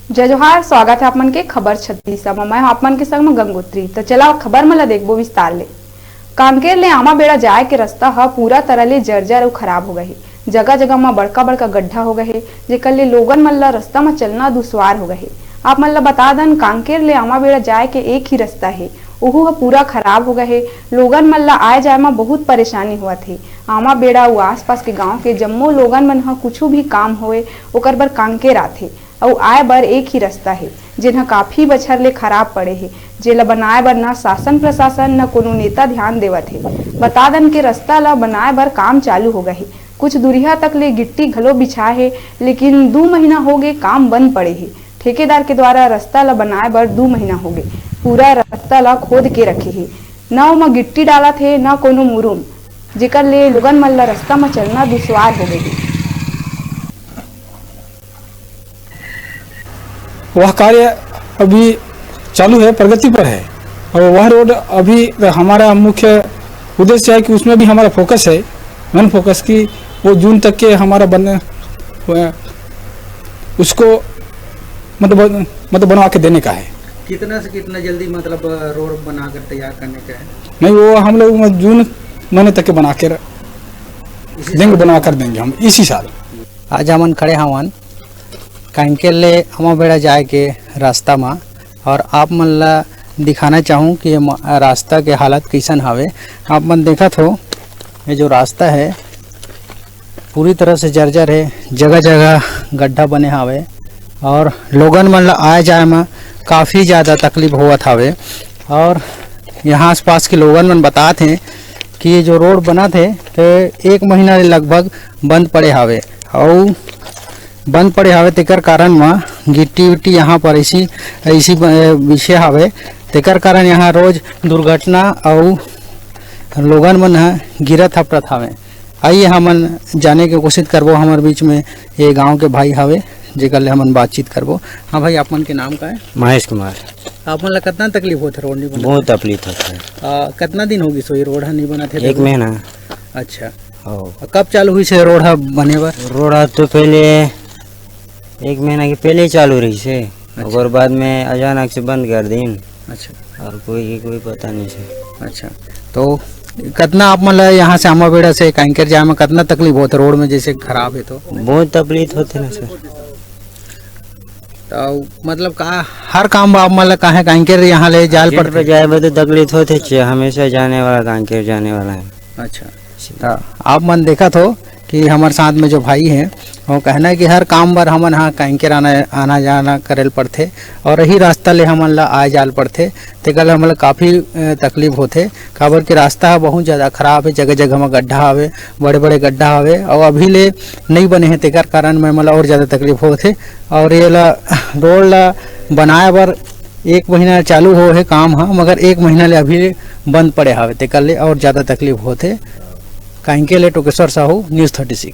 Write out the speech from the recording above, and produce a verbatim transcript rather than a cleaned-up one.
जय जोहार, स्वागत है आप मन के खबर छत्तीस म। मैं हूं आप मन के संग म गंगोत्री। तो चला खबर मन ला देखबो विस्तार ले। कांकेर ले आमाबेड़ा जाए के रास्ता ह पूरा तरह ले जर्जर अउ खराब हो गए हे। जगह-जगह म बड़का-बड़का गड्ढा हो गए हे, जेकर ले लोगन मन ला रास्ता म चलना दुस्वार हो गए हे। आप मन ला बता दन, कांकेर ले आमाबेड़ा जाए के एक ही रास्ता हे, ओहू ह पूरा खराब हो गए हे। लोगन मन ला आए-जाए म बहुत परेशानी होवत हे। आमाबेड़ा अउ आसपास के गांव के जम्मो लोगन मन ह कुछु भी काम होए, ओकर बर कांकेर आथे। अउ आए बर एक ही रास्ता हे, जेन ह काफी बछर ले खराब पड़े हे, जेला बनाए बर न शासन प्रशासन, न कोनो नेता ध्यान देवत हे। बता दन के रास्ता ल बनाए बर काम चालू हो गए हे। कुछ दूरिहा तक ले गिट्टी घलो बिछाए हे, लेकिन दू महीना हो गे, काम बंद पड़े हे। ठेकेदार के द्वारा रास्ता ल बनाए बर दू महीना हो गे, पूरा रास्ता ल खोद के रखे हे, न ओमा गिट्टी डालत हे, न कोनो मुरुम, जेकर ले लोगन मन ल रास्ता म चलना दुस्वार हो गए हे। वह कार्य अभी चालू है, प्रगति पर है। और वह रोड अभी हमारा मुख्य उद्देश्य है कि उसमें भी हमारा फोकस है, मेन फोकस, कि वो जून तक के हमारा बन, उसको मतलब, मतलब बनवा के देने का है। कितना से कितना जल्दी, मतलब, रोड बनाकर तैयार करने का है? नहीं, वो हम लोग जून महीने तक के बना के इसी देंगे, साल? बनवा कर देंगे हम इसी साल। आज हमन खड़े हवन कांकेर ले अमाबेड़ा जाए के रास्ता म, और आप मन ला दिखाना चाहूँ कि ये म-, रास्ता के हालत कइसन हावे। आप मन देखत हो, ये जो रास्ता है, पूरी तरह से जर्जर है, जगह-जगह गड्ढा बने हावे, और लोगन मन ला आए-जाए म काफ़ी ज़्यादा तकलीफ होवत हावे। और यहाँ आसपास के लोगन मन बतात हैं कि ये जो रोड बनत हे, ते एक महीना ले लगभग बंद पड़े हावे, अउ बंद पड़े हावे, तेकर कारण म गिट्टी-विट्टी यहाँ पर ऐसी, ऐसी ब-, बिछे हावे, तेकर कारण यहाँ रोज दुर्घटना अउ लोगन मन ह गिरत हपटत हावे। आइए, हमन जाने के कोशिश करबो, हमर बीच में ये गांव के भाई हावे, जेकर ले हमन बातचीत करबो। हाँ भाई, आप मन के नाम का है? महेश कुमार। आप मन ला कितना तकलीफ होत हे रोड नहीं बनत? बहुत तकलीफ होत हे। आ, कितना दिन हो गिस हो ये रोड ह नहीं बनत हे एक तब? महीना। अच्छा। हो। कब चालू हुई से रोड ह बने बर? रोड ह तो पहले एक महीना के पहले ही चालू रही से। अच्छा। ओकर बाद में अचानक से बंद कर दिन। अच्छा। और कोई के कोई पता नहीं से। अच्छा, तो कितना आप मन ला यहाँ से अमाबेड़ा से कांकेर जाए में कितना तकलीफ होत हे रोड में, जैसे खराब है तो? बहुत तकलीफ होत हे ना सर। तो मतलब का हर काम बर आप मन ला काहे कांकेर यहाँ ले जाल अर्जेंट पड़थे? पे जाए बर तो तकलीफ होत हे, हमेशा जाने वाला कांकेर जाने वाला है। अच्छा। तो आप मन देखत हो कि हमर साथ में जो भाई हैं, वो कहना है कि हर काम बर हमन हा कांकेर आना, आना जाना करे ल पड़थे और यही रास्ता ले हमन ला आए जाल पड़थे, तेकर ले हमन ला काफ़ी, अ, तकलीफ होथे, काबर कि रास्ता ह बहुत ज़्यादा खराब है, जगह-जगह म गड्ढा हवे, बड़े-बड़े गड्ढा हवे, और अभी ले नई बने हे, तेकर कारण में हमन ला और ज़्यादा तकलीफ होथे। और ये ला, रोड ला बनाए बर एक महीना चालू हो हे काम ह, मगर एक महीना ले अभी ले बंद पड़े हवे, तेकर ले और ज़्यादा तकलीफ होथे। कांकेर ले टोकेश्वर साहू, News Thirty Six।